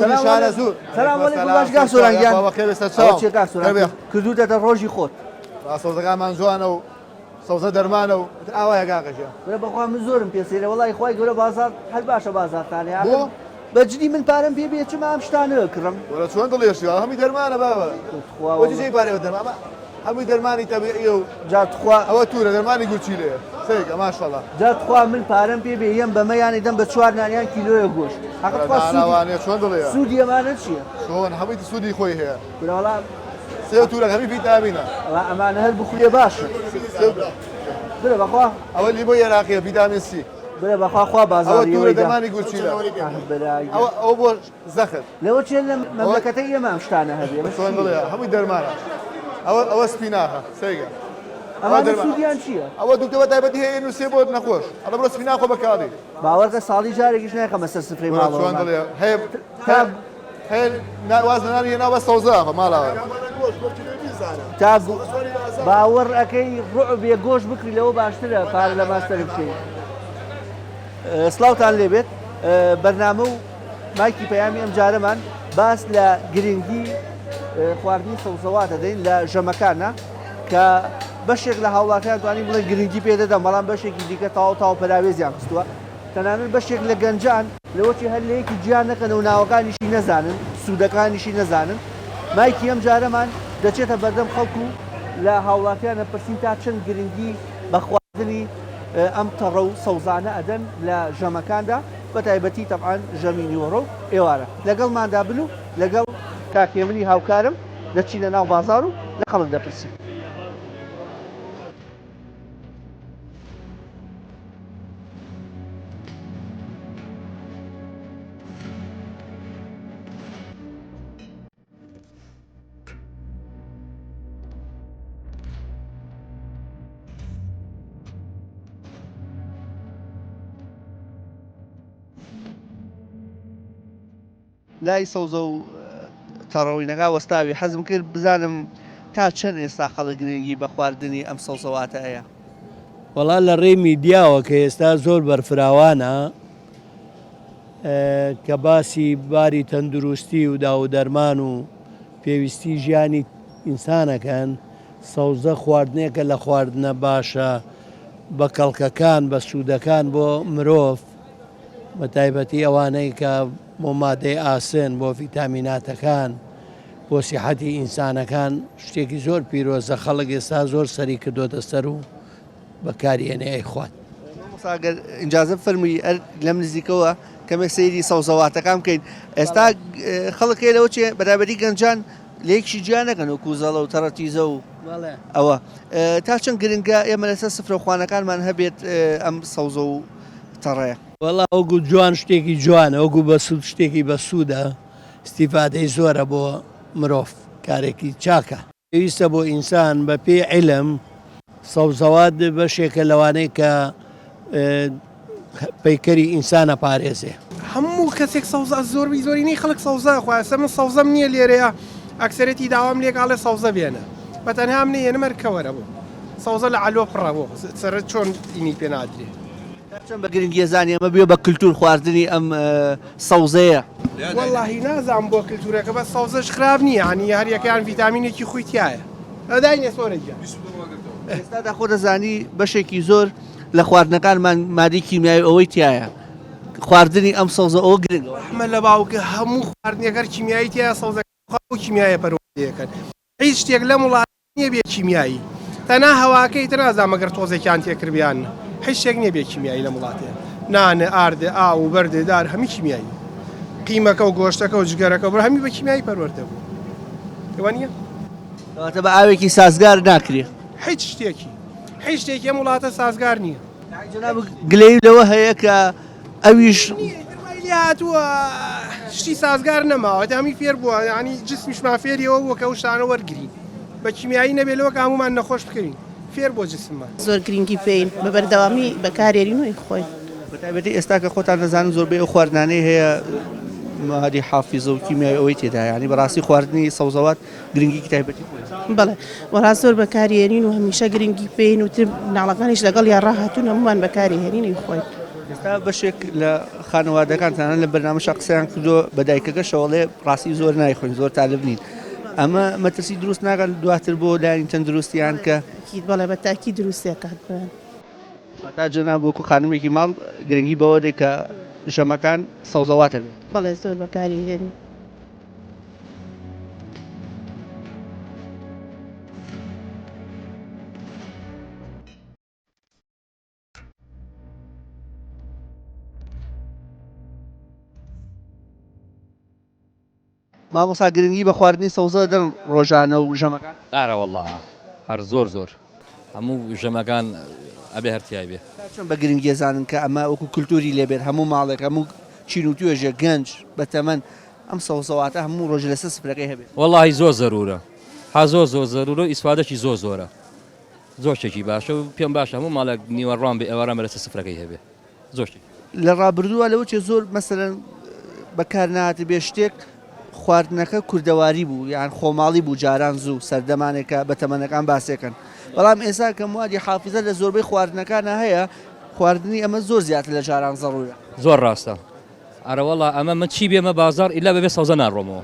توری شارەزوور. سلام علیکم باش کاک سۆران گیان. بابا خێر بێ سەرچاوم. ئەوە چیە کاک سۆران کردووتەتە ڕۆژی خۆت. با سەوزەکانمان جوانە و سەوزە دەرمانە و ئیتر ئاوایە کاکە گیان. کورە بەخوا من زۆرم پێ سەیرە وەڵای خوای گەورە بازاڕ هەر باشە بازاڕتان هەیە بۆ؟ ئاخر بە جدی من پارەم پێ بێ چما ئەم شتانە ئەکڕم. وەرە چۆن دڵێشی هەمووی دەرمانە بابە. تخوا بۆچی وەڵا. جێی پارەی بە دەرمان ئەمە هەمووی دەرمانی تەبیعیە و جا تخوا. ئەوە تورە دەرمانی گورچیلەیە سەیرکە ماشاءاللە. جا تخوا من پارەم پێ بێ یەم بەمە یان ئەیدەم بە چوار نان یان کیلۆیەک گۆشت ئەخە تخوا نا نا سوودی وانیە چۆن دڵێیە. سوودی ئەمانە چیە؟ چۆن هەمووی سوودی خۆی هەیە. کورە وەڵا. سێو تورەک هەمووی ڤیتامینە. وەڵا ئەمانە هەر بخورێ باشە. سێو برە بەخوا. ئەوە لیمۆی عێراقیە ڤیتامین سی. برە بەخوا خوا ئەوە بازاڕی تورە ئەوەی دا. دەرمانی گورچیلە. ئاه برا گیان. ئەوە ئەوە بۆ زەخت. لەوە چێ لە مەملەکەتەی ئێمە ئەم شتانە هەبێ ئەمە چۆن چییە؟ دڵێ هەمووی دەرمانە ئەوە ئەوە سپیناخە سەیرکە ئەوە ئەمانە دەرمان سوودیان چییە؟ ئەوە دکتۆر بە تایبەتی هەیە نووسێ بۆ نەخۆش ئەڵێ بڕۆ سپیناخ خۆ بە کاڵی. باوەڕکە ساڵی جارێکیش نایخەمە سەر سفرەی وەرە چۆن ماڵەوەمان دڵێ هەیە تا هەیە هەیە نا واز لە نانی هێناوە بەس سەوزە ئەخۆ ماڵاوە. تا باوەڕ ئەکەی ڕوعبێ گۆشت بکڕی لەوە باشترە پارە لە ماستەر بکەی. سڵاوتان لێبێت بەرنامە و مایکی پەیامی ئەم جارەمان باس لە گرنگی خواردنی سەوزەوات دەدەین لە ژەمەکانە کە بەشێک لە هاوڵاتیان توانی بڵێن گرنگی پێ دەدەم بەڵام بەشێکی دیکە تەواو تاو پەراوێزیان خستووە تەنانەت بەشێک لە گەنجان لەوەچی هەر لە یەکی جیا نەکەن و ناوەکانیشی نەزانن سوودەکانیشی نەزانن مایکی ئەم جارەمان دەچێتە بەردەم خەڵک و لە هاوڵاتیانە پرسین تا چەند گرنگی بە خواردنی ئەم تەڕە و سەوزانە ئەدەن لە ژەمەکاندا بەتایبەتی تەبعەن ژەمی نیوەڕۆ و ئێوارە. لەگەڵماندا بن و لەگەڵ کاک هێمنی هاوکارم دەچینە ناو بازاڕ و لە خەڵک دەپرسین. لای سەوزە و تەڕەوینەکە وەستاوی حەزم کرد بزانم تا چەند ئێستا خەڵک گرنگی بە خواردنی ئەم سەوزەواتە ئەیە. وەڵا لە ڕێی میدیاوە کە ئێستا زۆر بەرفراوانە کە باسی باری تەندروستی و داوودەرمان و پێویستی ژیانی ئینسانەکەن، سەوزە خواردنێکە لە خواردنە باشە بە کەڵکەکان بە سوودەکان بۆ مرۆڤ بە تایبەتی ئەوانەی کە بۆ مادەی ئاسن بۆ ڤیتامیناتەکان بۆ سیحەتی ئینسانەکان شتێکی زۆر پیرۆزە خەڵک ئێستا زۆر سەری کردۆتە سەر و بەکاری ئەنێ ئەیخوات. مامۆستا گەر ئینجازە بفەرمووی ئەر لەم نزیکەوە کەمێک سەیری سەوزەواتەکان بکەین ئێستا خەڵک هەیە لەوە چێ بەرابەری گەنجان لە یەکشی جیا نەکەن و کوزەڵە و تەڕەتیزە و ئەوە تا چەند گرنگە ئێمە لەسەر سفرە و خوانەکانمان هەبێت ئەم سەوزە و تەڕەیە. وەڵا وەکو جوان شتێکی جوانە وەکو بەسوود شتێکی بەسوودە ئیستیفادەی زۆرە بۆ مرۆڤ کارێکی چاکە. پێویستە بۆ ئینسان بە پێی عیلم سەوزەوات بەشێکە لەوانەی کە پەیکەری ئینسان ئەپارێزێ. هەموو کەسێک سەوزە زۆربەی زۆرینەی خەڵک سەوزە ئەخوا ئێستا من سەوزەم نییە لێرەیە ئەکسەرێتی داوام لێکا ئەڵێ سەوزە بێنە بە تەنها من ئەیەنم هەر کەوەرە بۆ سەوزە لە عەلۆ پڕە بۆ سەرت چۆن ئینی پێ نادرێ. تا چەند بە گرنگی ئەزانی ئەمە بووە بە کلتور خواردنی ئەم سەوزەیە؟ وەڵاهی نازانم بۆ کلتورەکە بەس سەوزەش خراپ نییە یانی هەر یەکەیان ڤیتامینێکی خۆی تیایە داینێ سۆرە گیان. ئێستادا خۆ دەزانی بەشێکی زۆر لە خواردنەکانمان مادەی کیمیاوی ئەوەی تیایە خواردنی ئەم سەوزە ئەوە گرنگە. ڕەحمە لە باوکە هەموو خواردنێک هەر کیمیایی تیایە سەوزەکە خۆ کیمیایە پەروەردەیەکەن هیچ شتێک لەم وڵاتە نیە بێ کیمیایی تەنها هەواکەی تر نازانم ئەگەر تۆزێکیان تێکردبێ یان نا هیچ شتێک نیە بێ کیمیایی لەم وڵاتەیە نانە ئاردە ئاو و بەردە دار هەمی کیمیایی قیمەکە و گۆشتەکە و جگەرەکە و هەمی بە کیمیایی پەروەردە بوو ئەوە نییە کەواتە بە ئاوێکی سازگار ناکرێ هیچ شتێکی هیچ شتێکی ئەم وڵاتە سازگار نییە جەنابت گلەیی لەوە هەیە کە ئەویش. هاتووە شتی سازگار نەماوە هەمی فێر بووە ینی جسمیشمان فێریەوە بووە کە ئەو شتانە وەرگین بە کیمیایی نەبێ لەوە کە هەمومان نەخۆش بکەوین فێر بۆ جسممان. زۆر گرنگی پێین بە بەردەوامی بەکارێرین و ئەیخۆین. بەتایبەتی ئێستا کە خۆتان دەزانن زۆربەی ئەو خواردنانەی هەیە مادی حافیزە و کیمیاوی ئەوەی تێدایە یانی بەڕاستی خواردنی سەوزەوات گرنگیکی تایبەتی خۆی هەیە. بەڵێ وەڵا زۆر بەکاری هێنین و هەمیشە گرنگی پێین و تر مناڵەکانیش لەگەڵیان ڕاهاتوون هەموومان بەکاری هێنین ئەیخۆین. ئێستا بەشێک لە خانەوادەکان تەنانەت لە بەرنامەشا قسەیان کردووە بە دایکەکەشەوە ئەڵێ ڕاستی زۆر نایخۆین زۆر تالب نین ئەمە مەترسی دروست ناکات دواتر بۆ لایەنی تەندروستیان کە بەڵێ بە تاکی دروستەکات بۆیان. واتا جەناب وەکو خانمێکی ماڵ گرنگی بەوە دەی کە ژەمەکان سەوزەوات هەبێت. بەڵێ زۆر بەکاری دێنین. مامۆستا گرنگی بە خواردنی سەوزە دەدەن ڕۆژانە و ژەمەکان؟ ئارە وەڵا هەر زۆر زۆر هەموو ژەمەکان ئەبێ هەر تیای بێ. تا چەند بە گرنگی ئەزانن کە ئەمە وەکو کلتوری لێ بێت هەموو ماڵێک هەموو چین و توێژێک گەنج بە تەمەن ئەم سەوزەواتە هەموو ڕۆژێ لەسەر سفرەکەی هەبێت؟ وەڵاهی زۆر زەرورە ها زۆر زۆر زەرورە و ئیسفادەشی زۆر زۆرە زۆر شتێکی باشە و پێم باشە هەموو ماڵێک نیوەڕوان بێ ئێواران بێ لەسەر سفرەکەی هەبێ زۆر شتێکی. لە ڕابردووە لەوە چێ زۆر مەسەلەن بەکار نەهاتبێ شتێک خواردنەکە کوردەواری بوو یان خۆماڵی بوو جاران زوو سەردەمانێکە بە تەمەنەکان باسێکەن بەڵام ئێستا کە موادی حافیزە لە زۆربەی خواردنەکانە هەیە خواردنی ئەمە زۆر زیاتر لە جاران زەڕوورە. زۆر ڕاستە ئەرەوەڵا ئەمە من چی بێمە بازاڕ ئیلا بەبێ سەوزە ناڕۆمەوە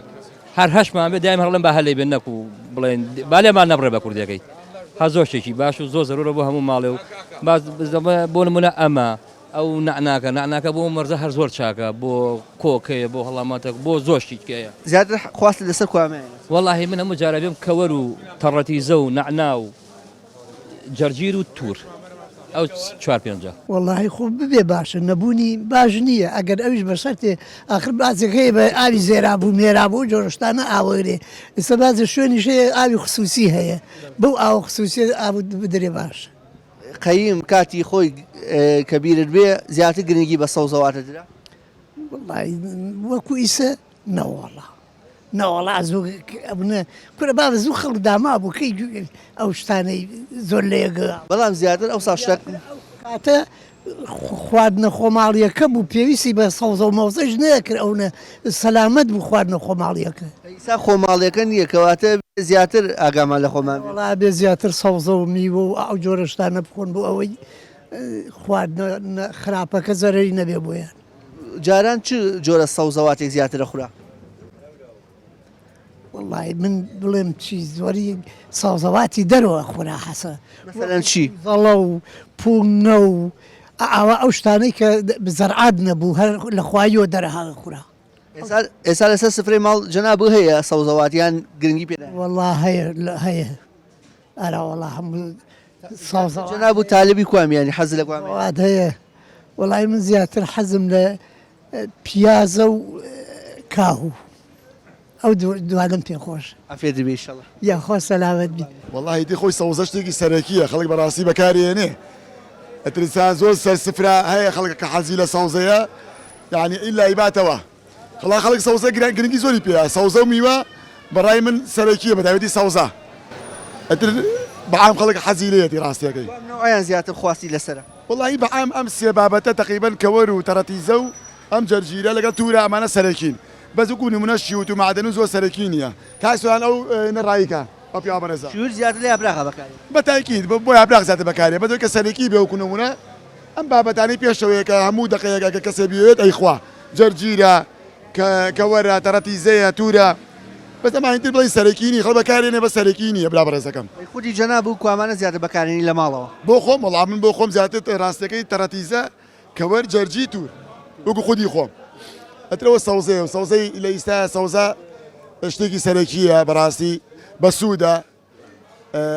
هەر هەشمان بێ دایم هەڵێم با هەلەی بێن نەکو بڵێن با لێمان نەبڕێ بە کوردیەکەی هە زۆر شتێکی باش و زۆر زەرورە بۆ هەموو ماڵێ و باز بۆ نمونە ئەمە ئەو نەعناکە نەعناکە بۆ مەرزە هەر زۆر چاکە بۆ کۆکەیە بۆ هەڵامەتەک بۆ زۆر شتی کەیە. زیاتر خواست لەسەر کوامەیە؟ وەڵاهی من هەموو جارە بێم کەوەر و تەڕەتیزە و نەعنا و جەرجیر و تور ئەو چوار پێنجە. وەڵاهی خۆ ببێ باشە نەبوونی باش نییە ئەگەر ئەویش بەسەر تێ ئاخر بازێک هەیە بە ئاوی زێراب و مێراب و جۆرە شتانە ئاوەگرێ ئێستا بازێ شوێنیش هەیە ئاوی خسوسی هەیە بەو ئاوە خسوسیە ئاو بدرێ باشە. قەیم کاتی خۆی کە بیرت بێ زیاتر گرنگی بە سەوزەواتە درا؟ وەڵاهی وەکو ئیسە نەوەڵا. نەوەڵا زوو ئەبنە کورە بابە زوو خەڵک دامابوو کەی ئەو شتانەی زۆر لە یەک بەڵام زیاتر ئەوسا شتەک کاتە خواردنە خۆماڵیەکە بوو پێویستی بە سەوزە و مەوزەش نەکرد ئەونە سەلامەت بوو خواردنە خۆماڵیەکە. ئیسا خۆماڵیەکە نییە کەواتە زیاتر ئاگامان لە خۆمان بێت. وەڵا ئەبێ زیاتر سەوزە و میوە و ئەو جۆرە شتانە بخۆن بۆ ئەوەی خواردنە خراپەکە زەرەری نەبێ بۆیان. جاران چ جۆرە سەوزەواتێک زیاتر ئەخورا؟ وەڵای من بڵێم چی زۆری سەوزەواتی دەرەوە خورا حەسە مەسەلەن چی؟ زەڵە و پونگە و ئاوا ئەو شتانەی کە زەرعات نەبوو هەر لە خواییەوە دەرەها خورا. ئێستا لەسەر سفرەی ماڵ جەناب هەیە سەوزەوات یان گرنگی پێ نایەن؟ وەڵا هەیە هەیە ئەرا وەڵا هەموو سەوزەوات جەناب و تالبی کوام یانی حەز لە کوام سەوزەوات هەیە وەڵای من زیاتر حەزم لە پیازە و کاهوو ئەو دوانەم پێ خۆش عافیەت بێ ئیشەڵا. یاخوا سەلامەت بی. وەڵاهی دی خۆی سەوزە شتێکی سەرەکیە خەڵک بەڕاستی بەکاری ئێنێ ئەترسا زۆر سەر سفرە هەیە خەڵک کە حەزی لە سەوزەیە یانی ئیلا ئیباتەوە خەڵا خەڵک سەوزە گرنگی زۆری پێیە سەوزە و میوە بەڕای من سەرەکیە بەتایبەتی سەوزە ئەتر بەعام خەڵک حەزی لێیەتی ڕاستیەکەی. کام نەوعیان زیاتر خواستی لەسەرە؟ وەڵاهی بەعام ئەم سێ بابەتە تەقریبەن کەوەر و تەڕەتیزە و ئەم جەرجیرە لەگەڵ تورە ئەمانە سەرەکین بەس وەکو نمونە شیوت و مەعدەنوس زۆر سەرەکی نیە کاک سۆران ئەو نە ڕایکە ئەو پیاوە بەڕێزە. شیوت زیاتر لە یاپراخا بەکارێ. بەتاکید بۆ یاپراخ زیاتر بەکارێ بەس ئەوەی کە سەرەکی بێ وەکو نمونە ئەم بابەتانەی پێشەوەیە کە هەموو دەقەیەک ئەگەر کەسێ بیەوێت ئەیخوا جەرجیرە کە کەوەرە تەڕەتیزەیە تورە بەس ئەمانی تر بڵێی سەرەکی نی خەڵک بەکارێنێ بەس سەرەکی نییە برا بەڕێزەکەم. ئەی خودی جەناب و کوامانە زیاتر بەکارێنی لە ماڵەوە؟ بۆ خۆم وەڵا من بۆ خۆم زیاتر ڕاستەکەی تەڕەتیزە کەوەر جەرجی تور وەکو خودی خۆم ئەترەوە سەوزەیە و سەوزەی لە ئیستا سەوزە شتێکی سەرەکیە بەڕاستی بەسوودە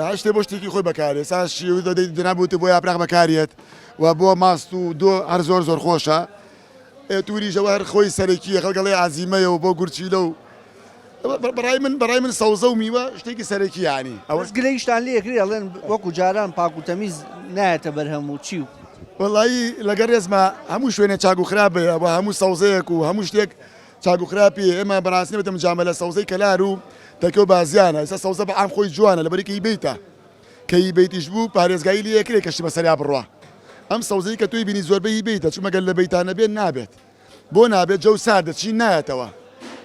هەر شتێ بۆ شتێکی خۆی بەکارێ سا شیوت دەدەیت جەناب وتی بۆ یاپراخ بەکارێت و بۆ ماست و دۆ هەر زۆر زۆر خۆشە توریشەوە هەر خۆی سەرەکیە خەڵک ئەڵێ ئازیمەیە و بۆ گورچیلە و بەڕای من بەڕای من سەوزە و میوە شتێکی سەرەکی یانی ئەوە بەس گلەییشتان لێ ئەکرێ ئەڵێن وەکو جاران پاک و تەمیز نایەتە بەرهەم و چی و. وەڵایی لەگەر ڕێزما هەموو شوێنێ چاک و خراپ هەیە و هەموو سەوزەیەک و هەموو شتێک چاک و خراپی هەیە ئێمە بەڕاستی نەبێتە مجامەلە سەوزەی کەلار و تەکێ و بازیانە ئێستا سەوزە بە عام خۆی جوانە لەبەری کە هی بەیتە کە هی بەیتیش بوو پارێزگایی لێ ئەکرێ کە شتی بەسەریا بڕوا ئەم سەوزەی کە تۆی بینی زۆربەی هی بەیتە چونکە گەر لە بەیتا نەبێت نابێت بۆ نابێت جەو ساردە چین نایەتەوە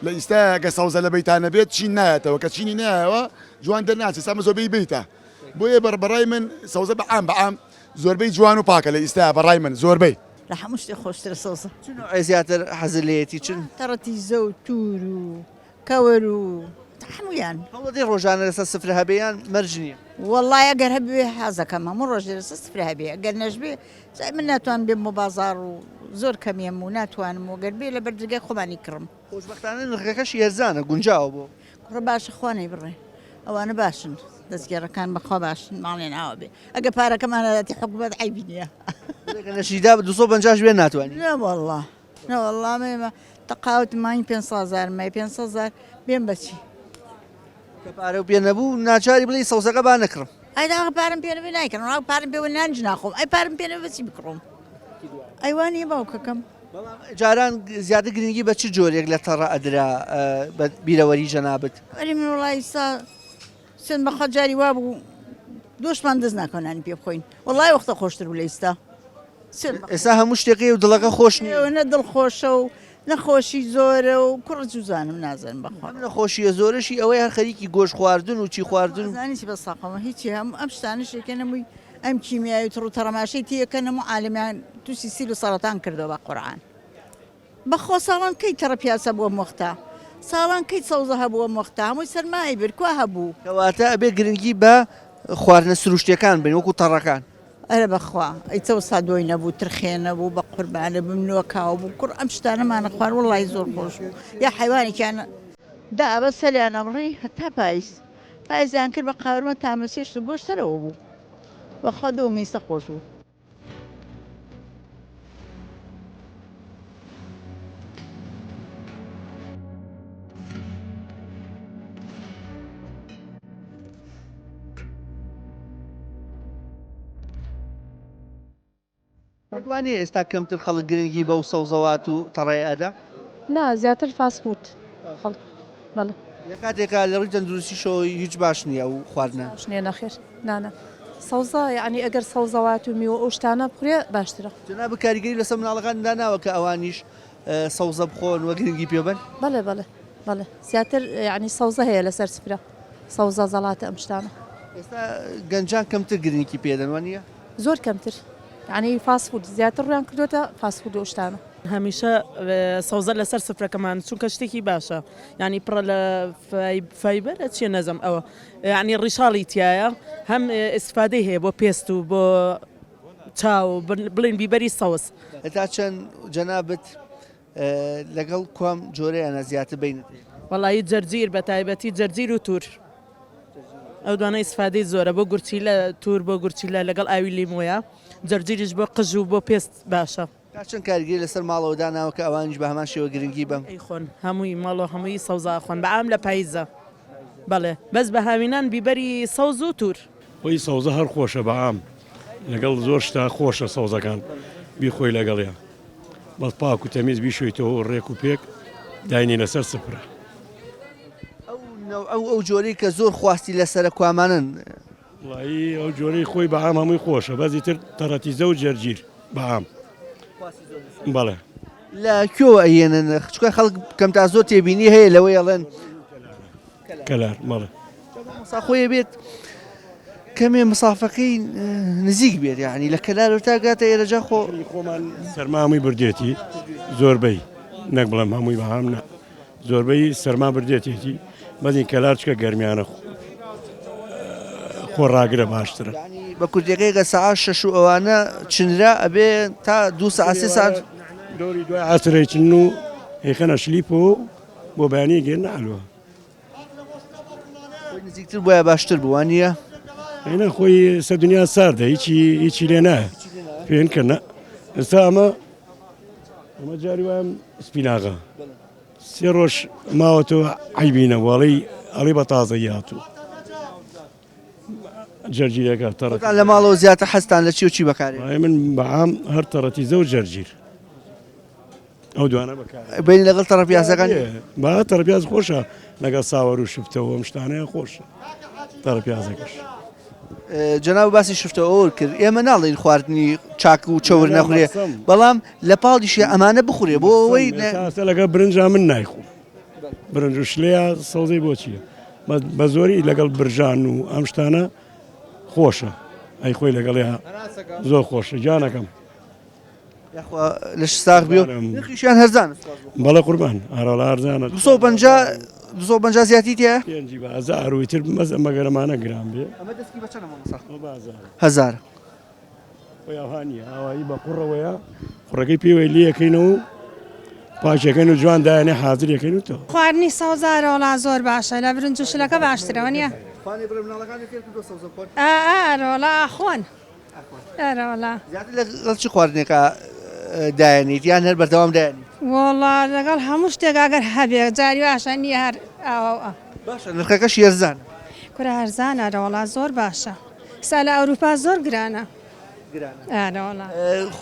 لە ئیستایا گە سەوزە لە بەیتا نەبێت چین نایەتەوە کە چینی نایەوە جوان دەرناچێت ئێستا ئەمە زۆربەی بەیتە بۆیە بەڕای من سەوزە بە عام بە عام زۆربەی جوان و پاکە لە ئیستایا بەڕای من زۆربەی. لە هەموو شتێ خۆشترە سەوزە. چ نەوعێ زیاتر حەزت لێیەتی چ؟ تەڕەتیزە و توور و کەوەر و هەموویان. هەوڵەدەی ڕۆژانە لەسەر سفرە هەبێ یان مەرج نییە؟ وەڵای ئەگەر هەبێ حەزەکەم هەموو ڕۆژێ لەسەر سفرە هەبێ ئەگەر نەشبێ جا من ناتوانم بێم بۆ بازاڕ و زۆر کەمیەم و ناتوانم و گەر بێ لەبەر درگای خۆمانی کڕم. خۆشبەختانە نرخەکەشی هەرزانە گونجاوە بۆ. کوڕە باشە خوا نەیبڕێ ئەوانە باشن دەستگێڕەکان بەخوا باشن ماڵیان ئاوا بێ ئەگە پارەکەمان نەداتی حکومەت عەیبی نییە. ئەگەر نەشیدا بە 250 بێ ناتوانی. نەوەڵا نەوەڵا ئێمە تەقاوت مانگی 500 هەزار مای 500 هەزار بێم بەچی. کە پارەو پێ نەبوو ناچاری بڵێی سەوزەکە با نەکڕم. ئەی داخە پارەم پێ نەبێ نایکڕم ئاو پارەم پێوە نانیش ناخۆم ئەی پارەم پێ نەبێ بەچی بکڕم ئەی وا نییە باوکەکەم. بەڵام جاران زیاتر گرنگی بە چ جۆرێک لە تەڕە ئەدرا بە بیرەوەری جەنابت؟ ئەرێ من وەڵا ئیستا سوێند بەخوا جاری وابوو دۆشمان دەست ناکەوت نانی پێ بخۆین وەڵای وەختە خۆشتر بوو لە ئیستا. ئێستا هەموو شتێک هەیە و دڵەکە خۆش نییە. نە دڵ خۆشە و نەخۆشی زۆرە و کوڕ جوزانم نازانم بەخوا. ئەم نەخۆشییە زۆرەشی ئەوەیە هەر خەریکی گۆشت خواردن و چی خواردن و. زانی چی بەس ساقەمە هیچی هەموو ئەم شتانەش یەکەن هەمووی ئەم کیمیایی و تڕ و تەڕەماشەی تێکەن هەموو عالەمیان تووشی سیل و سەڕەتان کردەوە بە قورعان. بەخوا ساڵان کەی تەڕە پیاز هەبوو ئەم وەختە ساڵان کەی سەوزە هەبوو ئەم وەختە هەمووی سەرما ئەیبرد کوا هەبوو. کەواتە ئەبێ گرنگی بە خواردنە سروشتیەکان بەین وەکو تەڕەکان. ئەرە بەخوا ئەی چەوسا دۆی نەبوو ترخێ نەبوو بەقوربانت بم نۆکاو بوو کوڕ ئەم شتانەمانە خوارد وەڵاهی زۆر خۆش بوو یا حەیوانێکیان دا بەس سەریان ئەبڕی هەتا پایز پایزیان کرد بە قاورمە تامەچێشت و گۆشت سەرەوە بوو بەخوا دۆ میسە خۆش بوو. پێت وا نییە ئێستا کەمتر خەڵک گرنگی بەو سەوزەوات و تەڕەیە ئەدا؟ نا زیاتر فاست فود خەڵک بەڵێ. لە کاتێکا لە ڕووی تەندروستیشەوە هیچ باش نییە ئەو خواردنە. باش نییە نەخێر نانا سەوزە یەعنی ئەگەر سەوزەوات و میوە ئەو شتانە بخورێ باشترە. جەنابت کاریگەری لەسەر مناڵەکان داناوە کە ئەوانیش سەوزە بخۆن و گرنگی پێ بەن؟ بەڵێ بەڵێ بەڵێ زیاتر یەعنی سەوزە هەیە لەسەر سفرە سەوزە زەڵاتە ئەم شتانە. ئێستا گەنجان کەمتر گرنگی پێ دەن وانییە؟ زۆر کەمتر یەعنی فاست فود زیاتر ڕویان کردۆتە فاست فود و ئەو شتانە. هەمیشە سەوزە لەسەر سفرەکەمان چونکە شتێکی باشە یانی پڕە لە فایبەر چیە نەزم ئەوە یانی ڕیشاڵی تایە هەم ئیسفادەی هەیە بۆ پێست و بۆ چاو بڵین بیبەری سەوز. هەتا چەند جەنابت لەگەڵ کوام جۆرەیانە زیاتر بینت هەیە؟ وەڵایی جەرجیر بە تایبەتی جەرجیر و تور ئەو دوانە ئیسفادەی زۆرە بۆ گورچیلە تور بۆ گورچیلە لەگەڵ ئاوی لیمۆیە جەرجیریش بۆ قژ و بۆ پێست باشە. تا چەند کاریگەری لەسەر ماڵەوە داناوە کە ئەوانیش بە هەمان شێوە گرنگی بەم. ئەیخۆن هەمووی ماڵەوە هەمووی سەوزە ئەخۆن بە عام لە پایزە بەڵێ بەس بە هاوینان بیبەری سەوز و تور. خۆی سەوزە هەر خۆشە بە عام لەگەڵ زۆر شتا خۆشە سەوزەکان بیخۆی لەگەڵیا بەس پاک و تەمیز بیشۆیتەوە و ڕێک و پێک داینی لەسەر سفرە. ئەو نەوعە و ئەو جۆرەی کە زۆر خواستی لەسەرە کوامانەن؟ وەڵایی ئەو جۆرەی خۆی بە عام هەمووی خۆشە بەس ئیتر تەڕەتیزە و جەرجیر بە عام بەڵێ. لە کوێوە ئەیێنن چونکە خەڵک کەم تا زۆر تێبینی هەیە لەوەی ئەڵێن کەلار بەڵێ. مامۆستا خۆی بێت کەمێ مسافەکەی نزیک بێت یعنی لە کەلارەوە تا گاتە ئێرە جا خۆ خۆمان سەرما هەمووی بردێتی زۆربەی نەک بڵێم هەمووی بە عام نا زۆربەی سەرما بردێتێتی بەزین کەلار چکە گەرمیانە خۆ ڕاگرە باشترە. بە کوردیەکەی گە سەعات شەش و ئەوانە چنرا ئەبێ تا دوو سەعات سێ سەعات دەوری دوای عەسرەی چنن و ئەیخەنە شلیپەوە و بۆ بەیانی گەێنە عەلوە. خۆی نزیکتر بوایە باشتر بوو وانییە؟ ئەینا خۆی سە دنیا ساردە هیچی هیچی لێ نایە پێن کە نا ئێستا ئەمە ئەمە جاری وایم سپیناغە سێ ڕۆژ ماوەتەوە عەیبی نەبوو ئەڵێی ئەڵێ بە تازەیی هاتوو جەرجیرەکە تەڕە خۆتان لە ماڵەوە زیاتر حەزتان لە چی و چی بەکارێ؟ وای من بە عام هەر تەڕەتیزە و جەرجیر ئەو دوانە بەکار بینی لەگەڵ تەڕە پیازەکان با تەڕە پیاز خۆشە لەگەڵ ساوەر و شفتەوە ئەم شتانەیە خۆشە تەڕە پیازەکەش. جەناب باسی شفتە ئەوە کرد ئێمە ناڵێین خواردنی چاک و چەور نەخورێ بەڵام لە پاڵیشی ئەمانە بخورێ بۆ ئەوەی لەگە برنجا من نایخۆم برنج و شلەیە سەوزەی بۆ چییە بە زۆری لەگەڵ برژان و ئەم شتانە خۆشە ئەی خۆی لەگەڵیا زۆر خۆشە گیانەکەم. یاخوا لەش ساغ بێ نرخیشیان هەرزانە. بەڵێ قوربان ئارەڵا هەرزانە. 250 250 زیاتی تیایە؟ پێنجی بازار و ئیتر مەزە مەگەرەمانە گران بێ. ئەمە دەسکی بە چەنە مامۆستا؟ ئەمە بازار. هەزارە. خۆی ئاوها نییە ئاوایی بە قوڕەوەیە قوڕەکەی پێوەی لێکەینەوە و پاکەکەن و جوان دایانێ حازرەکەین و تەواو. خواردنی سەوزە ئەرەوەڵا زۆر باشە لە برنج و شلەکە باشترە وەنیە؟ خوانێ بڵێ مناڵەکانت فێر کردووە سەوزە بخۆن؟ ئا ئا ئەرەوەڵا ئەخۆن. ئەرەوەڵا. زیاتر لەگەڵ چ خواردنێکا دایەنیت یان هەر بەردەوام دایەنیت؟ وەڵا لەگەڵ هەموو شتێک ئەگەر هەبێ جاری واشە نییە هەر ئاوا و ئا. باشە نرخەکەشی هەرزانە. کورە هەرزانە ئەرەوەڵا زۆر باشە ئستا لە ئەوروپا زۆر گرانە. گرانە. ئەرەوەڵا.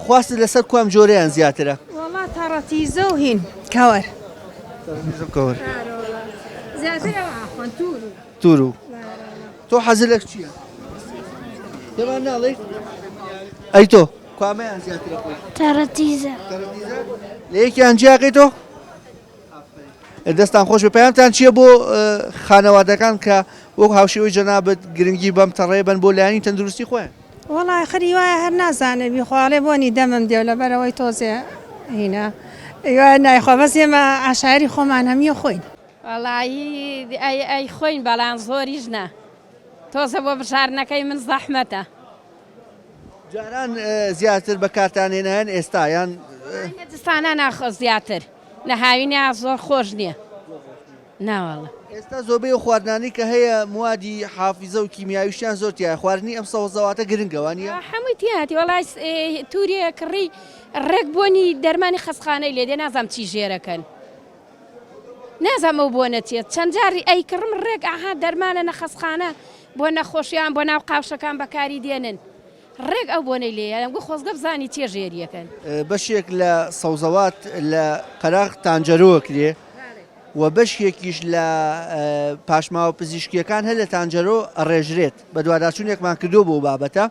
خواستت لەسەر کوام جۆرەیان زیاترە؟ وەڵا تەڕەتیزە و هین کەوەر. تەڕەتیزە و کەوەر. ئەرەوەڵا زیاتر ئەوە ئەخۆن توور و. توور و. تۆ حەزت لە چییە؟ پێمان ناڵێیت؟ ئەی تۆ کوامەیان زیاترە خۆی؟ تەڕەتیزە. تەڕەتیزە؟ لە یەکیان جیاکەی تۆ؟ دەستان خۆش بێ پەیامتان چییە بۆ خانەوادەکان کە وەک هاوشێوەی جەنابت گرنگی بەم تەڕەیە بەن بۆ لایەنی تەندروستی خۆیان؟ وەڵا ئاخر هیوایە هەر نازانێ بیخوا ئەڵێ بۆنی دەمم دێ و لەبەرئەوەی تۆزێ هینە هیوایە نایخوا بەس ئێمە عەشایەری خۆمان هەمیە خۆین. وەڵایی ئەی ئەی خۆین بەڵام زۆریش نا تۆزە بۆ بژاردنەکەی من زەحمەتە. جاران زیاتر بەکارتان هێنایان ئێستا یان؟ لە زستانا نا زیاتر لە هاوینا زۆر خۆش نییە ناوەڵا. ئێستا زۆربەی ئەو خواردنانەی کە هەیە موادی حافیزە و کیمیاویشیان زۆر تیایە خواردنی ئەم سەوزەواتە گرنگە وانیە؟ هەمووی تیایەتی وەڵای تورێ کڕی ڕێک بۆنی دەرمانی خەستخانەی لێ دێ نازانم چی ژێرەکەن. نازانم ئەو بۆنە چیە چەند جاری ئەیکڕم ڕێک ئەها دەرمانە نەخەسخانە بۆ نەخۆشیان بۆ ناو قاوشەکان بەکاری دێنن ڕێک ئەو بۆنەی لێیە ئەمگو خۆزگە بزانی چیە ژێریەکەن. بەشێک لە سەوزەوات لە قەراغ تانجەرۆ ئەکرێ و بەشێکیش لە پاشماوە پزیشکییەکان هەر لە تانجەرۆ ئەڕێژرێت بەدواداچوونێکمان کردووە بۆ بابەتە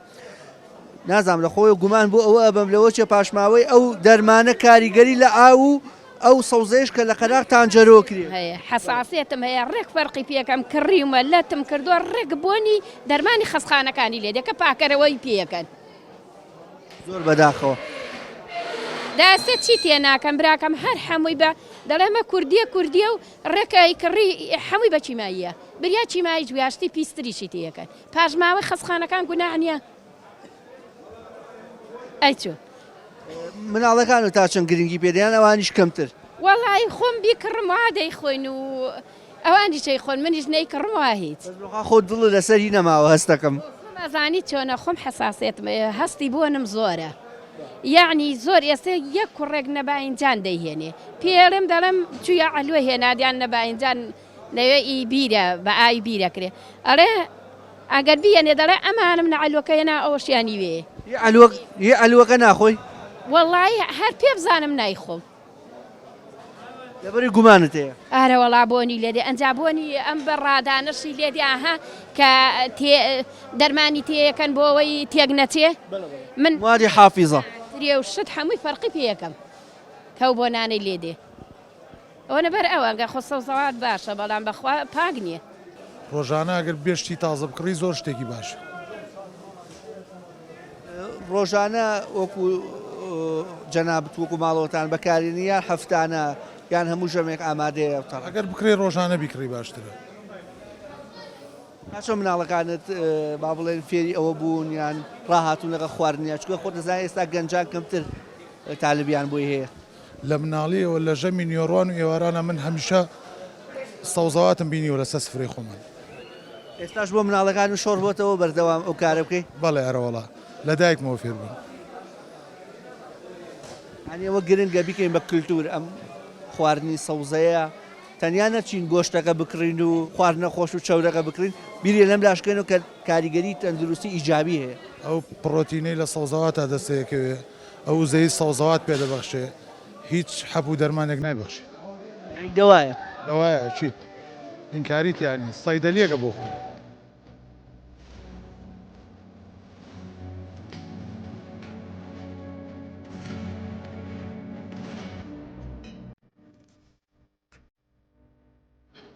نازانم لە خۆی گومان بۆ ئەوە ئەبەم لەوە چێ پاشماوەی ئەو دەرمانە کاریگەری لە ئاو و ئەو سەوزەیش کە لە قەراغ تانجەرۆ کرێ. هەیە حەساسیەتم هەیە ڕێک فەرقی پێکەم کڕیومە لەتم کردووە ڕێک بۆنی دەرمانی خەستخانەکانی لێ دێ کە پاکەرەوەی پێکەن. زۆر بەداخەوە. داسە چی تێناکەم براکەم هەر حەمووی بە دەڵێ مە کوردیە کوردیە و ڕێک ئەیکڕی حەمووی بە کیماییە بریا کیماییش بویا شتی پیستریشی تێکەن پاشماوەی خەستخانەکان گوناح نیە ئەی چۆن. مناڵەکانت تا چەند گرنگی پێ دەیان ئەوانیش کەمتر؟ وەڵایی خۆم بیکڕم وا دەیخۆین و ئەوانیش ئەیخۆن منیش نەیکڕم وا هیچ. بەس بەخوا خۆت دڵت لەسەری نەماوە هەستەکەم. خۆم ئەزانی چۆنە خۆم حەساسیەتم هەیە هەستی بۆنم زۆرە یەعنی زۆر ئێستێ یەک کوڕێک نە باینجان دەیهێنێ پێی ئەڵێم دەڵێم چویە عەلوە هێنادیان نە باینجان لەوێ ئی بیرە بە ئاوی بیر ئەکرێ ئەڵێ ئەگەر بیەنێ دەڵێ ئەمانم لە عەلوەکە هێنا ئەوەشیانی وێ. ی عەلوە ی عەلوەکە ناخۆی؟ وەڵایی هەر پێ بزانم نایخۆم. لەبەری گومانت هەیە؟ ئارەوەڵا بۆنی لێ دێ ئەنجا بۆنی ئەم بە ڕادانەشی لێ دێ ئەها کە تێ دەرمانی تێیەکەن بۆ ئەوەی تێک نەچێ من موادی حافیزە. ترێ و شت هەمووی فەرقی پێ یەکەم کەو بۆنانەی لێ دێ. ئەوە لەبەر ئەوە گە خۆ سەوزەوات باشە بەڵام بەخوا پاک نیە. ڕۆژانە ئەگەر بێ شتی تازە بکڕی زۆر شتێکی باشە. ڕۆژانە وەکو جەنابت وەکو ماڵەوەتان بەکارێنی یان هەفتانە یان هەموو ژەمێک ئامادەیە؟ ئەگەر بکرێ ڕۆژانە بیکڕی باشترە. تا چۆن مناڵەکانت با بڵێن فێری ئەوە بوون یان ڕاهاتوون لەگەڵ خواردنیان چونکە خۆت دەزانی ئێستا گەنجان کەمتر تالبیان بۆی هەیە. لە مناڵیەوە لە ژەمی نیۆڕوان و ئێوارانە من هەمیشە سەوزەواتم بینیوە لەسەر سفرەی خۆمان. ئێستاش بۆ مناڵەکانت شۆڕ بۆتەوە بەردەوام ئەو کارە بکەی؟ بەڵێ ئەرەوەڵا لە دایکمەوە فێر بووم. یانی ئەوە گرنگە بیکەین بە کلتور ئەم خواردنی سەوزەیە تەنیا نەچین گۆشتەکە بکڕین و خواردنە خۆش و چەورەکە بکڕین بیری لەم لاش بکەینەوە کە کاریگەری تەندروستی ئیجابی هەیە. ئەو پڕۆتینەی لە سەوزەواتا دەستەکەوێ ئەو وزەی سەوزەوات پێ دەبەخشێ هیچ حەپ و دەرمانێک نایبەخشێ. یانی دەوایە؟ دەوایە ئەکید ئینکاری تیا نیە سەیدەلیەکە بۆ خۆی.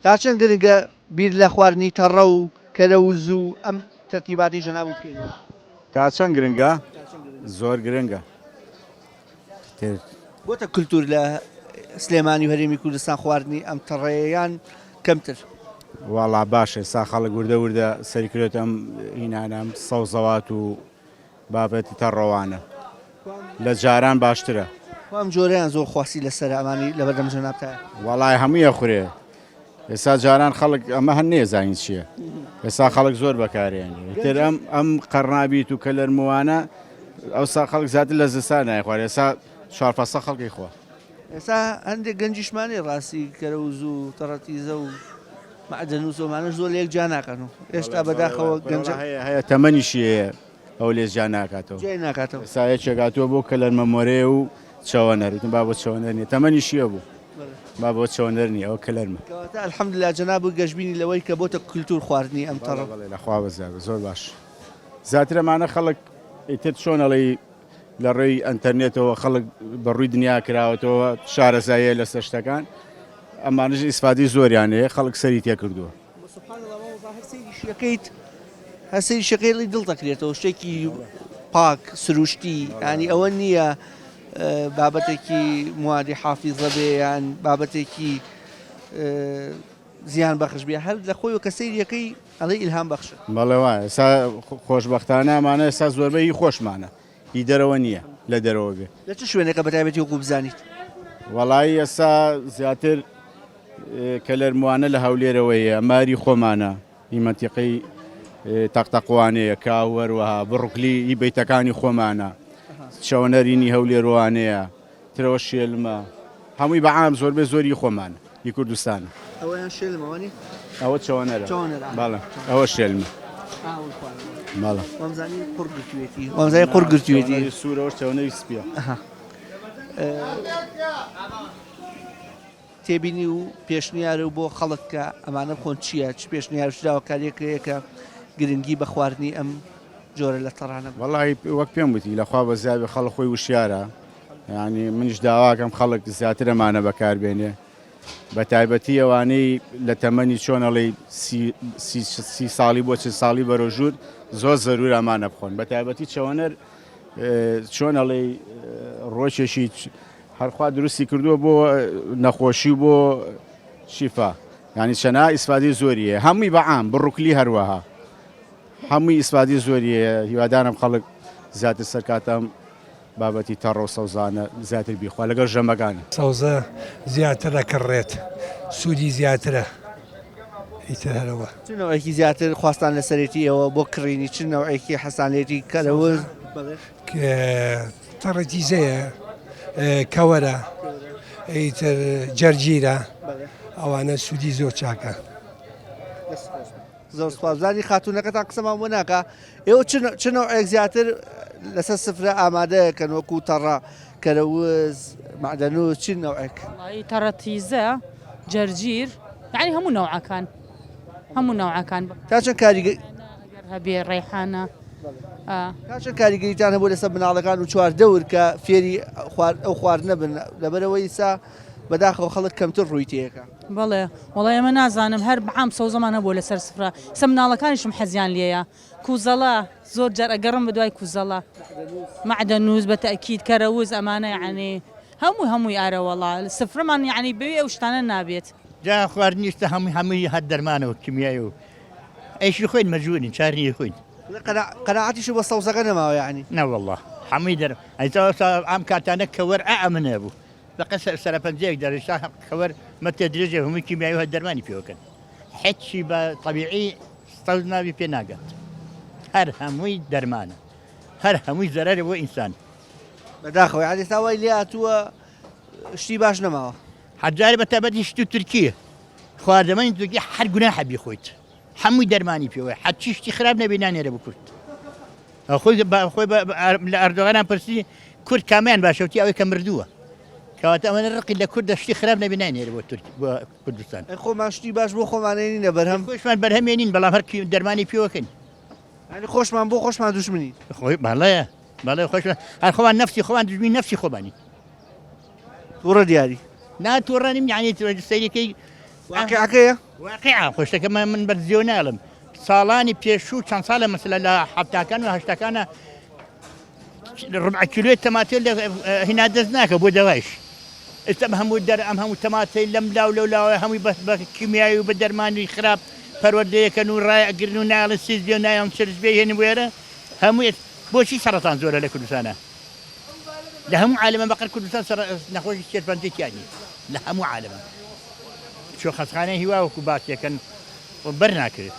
تا چەند گرنگە بیر لە خواردنی تەڕە و کەرەوز و ئەم تەرتیباتەی جەنابت بکەینەوە؟ تا چەند گرنگە؟ زۆر گرنگە. تر. بۆتە کلتور لە سلێمانی و هەرێمی کوردستان خواردنی ئەم تەڕەیە یان کەمتر؟ وەڵا باشە ئێستا خەڵک وردە وردە سەری کردۆتە ئەم هینانە ئەم سەوزەوات و بابەتی تەڕەوانە لە جاران باشترە. کوام جۆرەیان زۆر خواستی لەسەرە ئەمانی لەبەردەم جەنابتایە؟ وەڵای هەمووی ئەخورێ ئێستا جاران خەڵک ئەمە هەر نێزانین چییە ئێستا خەڵک زۆر بەکارێنێ تر ئەم ئەم قەرنابیت و کەلەرموانە ئەوسا خەڵک زیاتر لە زستان نایخوارد ئێستا چوار فەسڵ خەڵکی خوا. ئێستا هەندێک گەنجیشمانەیە ڕاستی کەرەوز و تەڕەتیزە و مەعدەنوس و ئەمانەش زۆر لە یەک جیا ناکەن و هێشتا بەداخەوە گەنجە هەیە هەیە تەمەنیشی هەیە ئەو لێ جیا ناکاتەوە جیای ناکاتەوە. ئێستا یەکێک هاتووە بۆ کەلەرمە مۆرەیە و چەوەنەر وتم با بۆ چەوەنەر نییە تەمەنیشی هەبوو با بۆ چەوەنەر نییە ئەوە کەلەرمە. کەواتە الحمدللە جەنابت گەشبینی لەوەی کە بۆتە کلتور خواردنی ئەم تەڕە. بەڵێ بەڵێ لە خوا بەزیاد زۆر باش زیاتر ئەمانە خەڵک ئیتر چۆن ئەڵێی لە ڕێی ئەنتەرنێتەوە خەڵک بە ڕووی دنیا کراوەتەوە شارەزاییە لەسەر شتەکان ئەمانەش ئیسفادەی زۆریان هەیە خەڵک سەری تێکردووە. سبحان اللە مامۆستا هەر سەیری شیەکەیت هەر سەیری شەکەی ڵی دڵ دەکرێتەوە شتێکی پاک سروشتی ینی ئەوە نییە بابەتێکی موادی حافیزە بێ یان بابەتێکی زیان بەخش بێ هەر لە خۆی و کە سەیریەکەی ئەڵێ ئیلهام بەخشە. بەڵێ وایە ئێستا خۆشبەختانە ئەمانە ئێستا زۆربەی هی خۆشمانە هی دەرەوە نییە لە دەرەوە بێ. لە چ شوێنێکە بە تایبەتی وەکو بزانیت؟ وەڵایی ئێستا زیاتر کەلەرموانە لە هەولێرەوەیە ماری خۆمانە هی مەنتیقەی تەقتەقوانەیە کاو هەروەها بڕوکلی هی بەیتەکانی خۆمانە چەوەنەرینی هەولێروانەیە ترەوە شێلمە هەمووی بە عام زۆربەی زۆری خۆمانە ی کوردستانە. ئەوەیان شێلمە وانی؟ ئەوە چەوەنەرە. چەوەنەرە. بەڵێ ئەوە شێلمە. ئا ئەوەی خوارەوە. بەڵێ. وامزانی قوڕ گرتوویەتی. وامزانی قوڕ گرتوویەتی. چەوەنەری سوورە ئەوەش چەوەنەری سپییە. ئەها. تێبینی و پێشنیار و بۆ خەڵک کە ئەمانە بخۆن چییە؟ چ پێشنیار و چ داواکارییەک هەیە کە گرنگی بە خواردنی ئەم جۆرە لە تەڕانە بدەن؟ وەڵاهی وەک پێم وتی لەخوا بەزیاد بێ خەڵک خۆی وشیارە یانی منیش داواکەم خەڵک زیاتر ئەمانە بەکار بێنێ بە تایبەتی ئەوانەی لە تەمەنی چۆن ئەڵێی سی ساڵی بۆ چل ساڵی بەرەو ژوور زۆر زەرورە ئەمانە بخۆن بە تایبەتی چەوەنەر چۆن ئەڵێی ڕۆکێکی هەرخوا دروستی کردووە بۆ نەخۆشی و بۆ شیفا یعنی چەنا ئیسفادی زۆری هەیە هەمووی بە عام بڕوکلی هەروەها هەمووی ئیسفادی زۆری هەیە هیوادارم خەڵک زیاتر سەرکاتەم بابەتی تەڕ و سەوزانە زیاتر بیخوا لەگەڵ ژەمەکانی. سەوزە زیاتر ئەکڕرێت سوودی زیاترە ئیتر هەرەوە. چ نەوعێکی زیاتر خواستان لەسەرێتی ئێوە بۆ کڕینی چ نەوعێکی حەزتان لێتی کەرەوز؟ بەڵێ. تەڕەتیزەیە کەوەرە ئیتر جەرجیرە ئەوانە سوودی زۆر چاکە. زۆر سوپاس بزانی خاتوونەکەتان قسەمان بۆ ناکا ئێوە چ نەوعێک زیاتر لەسەر سفرە ئامادەکەن وەکو تەڕە کەرەوز مەعدەنوس چ نەوعێک؟ وەڵایی تەڕە تیزە جەرجیر یانی هەموو نەوعەکان هەموو نەوعەکان تا چەند کاریگە ئەگەر هەبێ ڕێحانە تا چەند کاریگەریتان هەبوو لەسەر مناڵەکان و چواردەور کە فێری ئەو خواردنە بن لەبەرەوەی ئیسا بەداخەوە خەڵک کەمتر ڕووی تێکا. بەڵێ وەڵای ئێمە نازانم هەر بەعام سەوزەمان هەبووە لەسەر سفرە ئیستا مناڵەکانیشم حەزیان لێیە کوزەڵە زۆر جار ئەگەڕم بەدوای کوزەڵە مەعدەنوس بە تەئکید کەرەوز ئەمانە یەعنی هەمووی هەمووی ئارەوەڵا سفرەمان یەعنی بەبێ ئەو شتانە نابێت. جا خواردنی ئیستا هەمووی هەمووی هەر دەرمانە و کیمیای و ئەیشی خۆین مەجبورین چار نیە خۆین. قەناعەتیشت بە سەوزەکە نەماوە یەعنی؟ نەوەڵا هەمووی دەر ئەیستا ئەم کاتانە کەوەر ئا ئەمنە بوو بەقە سەرەپەنجەیەک دەرێ شا خەوەر مەتێ درێژێ هەمووی کیمیایی و هەر دەرمانی پێوەکەن حچی بە تەبیعی سەوز ناوی پێ ناگات هەر هەمووی دەرمانە هەر هەمووی زەرەرە بۆ ئینسان. بەداخەوە یانی ئێستا وای لێ هاتووە شتی باش نەماوە. هەر جارێ بە تایبەتی شتی تورکی خواردەمەنی تورکی هەر گوناحە بیخۆیت هەمووی دەرمانی پێوەیە هەرچی شتی خراپ نەبێ نانێرە بۆ کورد. خۆی خۆی لە ئەردۆغانیان پرسی کورد کامیان باشە وتی ئەوەی کە مردووە کەواتە ئەوەنە ڕقی لە کوردە شتی خراپ نەبێ ناینێرێ بۆ تورک بۆ کوردستان ئەی خۆمان شتی باش بۆ خۆمان نێنینە بەرهەم خۆشمان بەرهەمێنین بەڵام هەر دەرمانی پێوەکەین یانی خۆشمان بۆ خۆشمان دوژمنین خۆی بەڵێ بەڵێ خۆشمان هەر خۆمان نەفسی خۆمان دوژمنی نەفسی خۆمانین تووڕە دیاری نا تووڕە نیم یعنی سەیرەکەی واقیعەکەیە واقیعە خۆشتەکە من بە زیۆ ناڵم ساڵانی پێشوو چەند ساڵە مەسەلە لە حەفتاکان و هەشتاکانە. ڕبع کیلۆی تەماتەی لە هینا دەست ناکە بۆ دەوایش ئێستا ئەم هەموو دەر ئەم هەموو تەماتەی لەم لاو لەو لاوە هەمووی بە بە کیمیایی و بە دەرمانی خراپ پەروەردەیەکەن و ڕایئەگرن و نایەڵن سیس بێ و نایەڵن چرچ بێ هێنن بۆ ئێرە هەمووی بۆچی سەڕەتان زۆرە لە کوردستانا لە هەموو عالەمە بەقەر کوردستان سەر نەخۆشی شێرپەنجەی تیا نییە لە هەموو عالەمە چۆ خەستخانەی هیوا وەکو باسیەکەن بەر ناکرێت.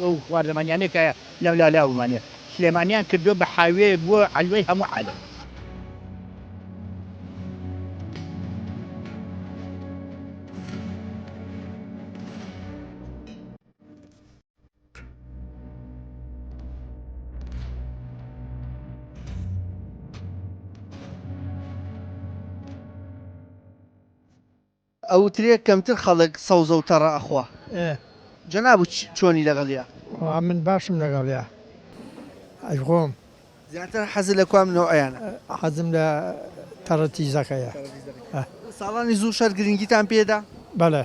ئەو خواردەمەنیانەی کە لەولا لاومانە سلێمانیان کردووە بە حاویەیەک بۆ عەلوەی هەموو عالەم. ئەوترێ کەمتر خەڵک سەوزە و تەڕە ئەخوا. جەنابت چۆنی لەگەڵیا؟ وەڵا من باشم لەگەڵیا ئەیخۆم. زیاتر حەزت لە کوام نەوعیانە؟ حەزم لە تەڕە تیزەکەیە. ساڵانی زوو شەر گرنگیتان پێدا؟ بەڵێ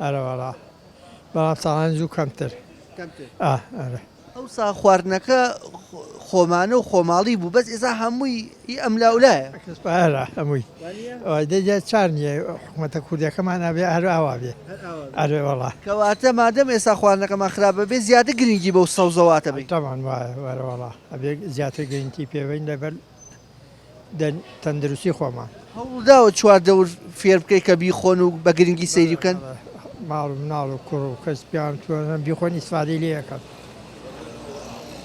ئەرەوەڵا بەڵام ساڵانی زوو کەمتر. کەمتر. ئا ئەرێ. ئەوسا خواردنەکە خۆمانە و خۆماڵی بوو بەس ئێستا هەمووی هی ئەملاولایە. ئەرە هەمووی دەی جا چار نییە حکومەتە کوردیەکەمان ئەبێ هەر ئاوا بێ ئەرێ وەڵا. کەواتە مادەم ئێستا خواردنەکەمان خراپە بێ زیاتر گرنگی بەو سەوزەواتە بەین. تەبعەن وایە وەرە وەڵا ئەبێ زیاتر گرنگی پێ بەین لەبەر تەندروستی خۆمان. هەوڵداوە چواردەور فێر بکەی کە بیخۆن و بە گرنگی سەیری بکەن؟ ماڵ و مناڵ و کوڕ و کچ پیان توانن بیخۆن ئیسفادەی لێ ئەکەن.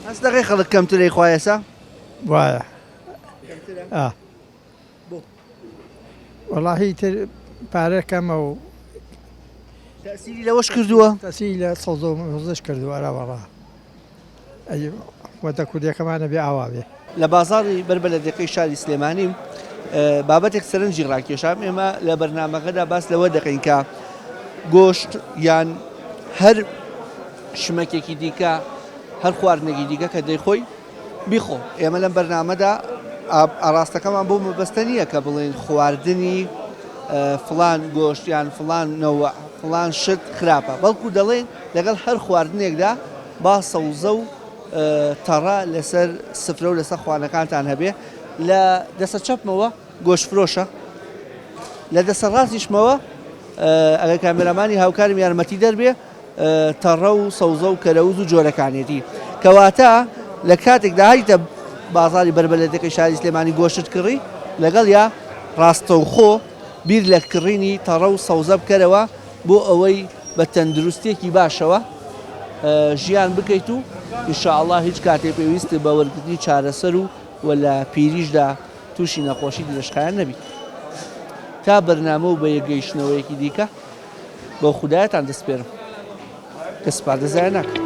هەست دەکەی خەڵک کەمتر ئەیخوا ئێستا؟ وایە. کەمترە؟ ئا. بۆ؟ وەڵاهی ئیتر پارە کەمە و. تەئسیری لەوەش کردووە؟ تەئسیری لە سەوزە و مەوزەش کردووە ئەرە وەڵا. ئەی حکومەتە کوردیەکەمان ئەبێ ئاوا بێ. لە بازاڕی بەر بەلەدیەکەی شاری سلێمانیم بابەتێک سەرنجی ڕاکێشام، ئێمە لە بەرنامەکەدا باس لەوە دەکەین کە گۆشت یان هەر شمەکێکی دیکە هەر خواردنێکی دیکە کە دەیخۆی بیخۆ، ئێمە لەم بەرنامەدا ئاڕاستەکەمان بۆ مەبەستە نییە کە بڵێین خواردنی فڵان گۆشت یان فڵان نەوع فڵان شت خراپە، بەڵکو دەڵێین لەگەڵ هەر خواردنێکدا با سەوزە و تەڕە لەسەر سفرە و لەسەر خوانەکانتان هەبێ. لە دەسە چەپمەوە گۆشتفرۆشە، لە دەسە ڕاستیشمەوە ئەگەر کامێرامانی هاوکارم یارمەتیدەر بێ تەڕە و سەوزە و کەرەوز و جۆرەکانێتی. کەواتە لە کاتێکدا هاتیتە بازاڕی بەربەلەدەکەی شاری سلێمانی گۆشتت کڕی، لەگەڵیا ڕاستەوخۆ بیر لە کڕینی تەڕە و سەوزە بکەرەوە بۆ ئەوەی بە تەندروستیەکی باشەوە ژیان بکەیت و ان شاء اللە هیچ کاتێ پێویست بە وەرگرتنی چارەسەر و و لە پیریشدا تووشی نەخۆشی درێژخایەن نەبیت. تا بەرنامە و بەیەکگەیشتنەوەیەکی دیکە بەو خودایەتان دەسپێرم کە سپاردە زایە ناکات.